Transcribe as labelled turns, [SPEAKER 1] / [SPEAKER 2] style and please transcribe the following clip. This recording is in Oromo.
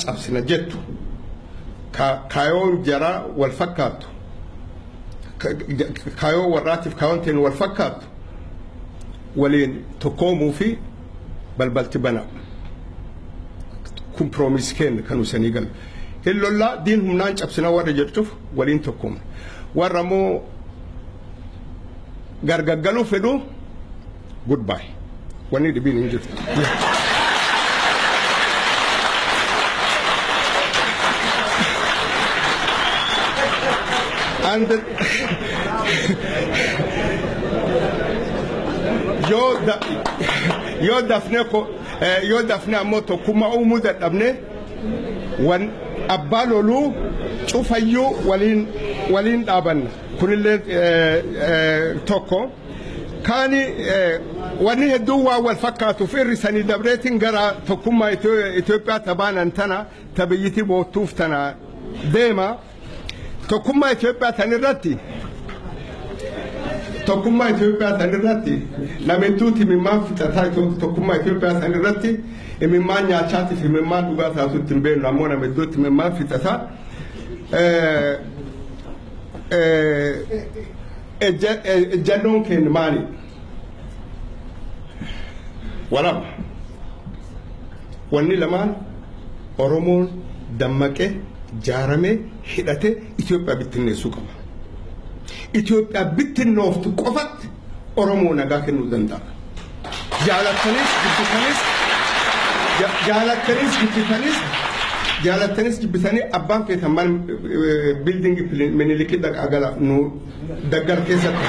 [SPEAKER 1] Cabsina jettu kaayoon jaraa wal fakkaattu, kaayoo warraatiif kaayoon teen wal fakkaattu, waliin tokkoomuu fi balbalti bana. Kun promise kenna kan usanii galu. Hin lollaa, diin humnaan cabsina warra jedhuuf waliin tokkoomna. Warra immoo gargaggaluu fedhu, goodbye. Wanni dhibiin hin jirtu. And yoo da, yoo dafne ko yoo dafne ammoo tokkummaa uumuu dadhabne, wan abbaa loluu cufayyuu waliin dhaabanna. Kunillee tokko. Kaani wanni hedduun waan wal fakkaatuuf irrisanii dabreetiin gara tokkummaa Itoophiyaa tabaanan tana tabiyyiti boottuuf tana deema. Tokkummaa Itoophiyaa tan irratti, tokkummaa Itoophiyaa tan irratti nama hedduuti imimmaan fixataa. Tokkummaa Itoophiyaa tan irratti imimmaan nyaachaatiif imimmaan dhugaa taatu ittiin beeknu, ammoo nama hedduutti imimmaan fixataa. Ejjannoon keenya maali? Walaba. Wanni lamaan, Oromoon dammaqee jaaramee hidhatee Itoophiyaa bittinneessuu qaba. Itoophiyaa bittinnooftu qofatti Oromoo nagaa kennuu danda'a. Jaalattanis jibbitanis, jaalattanis jibbitanis, jaalattanis jibbitanii, abbaan feetan maal, building Minilikii dhaqaa gala, nu daggal keessatti.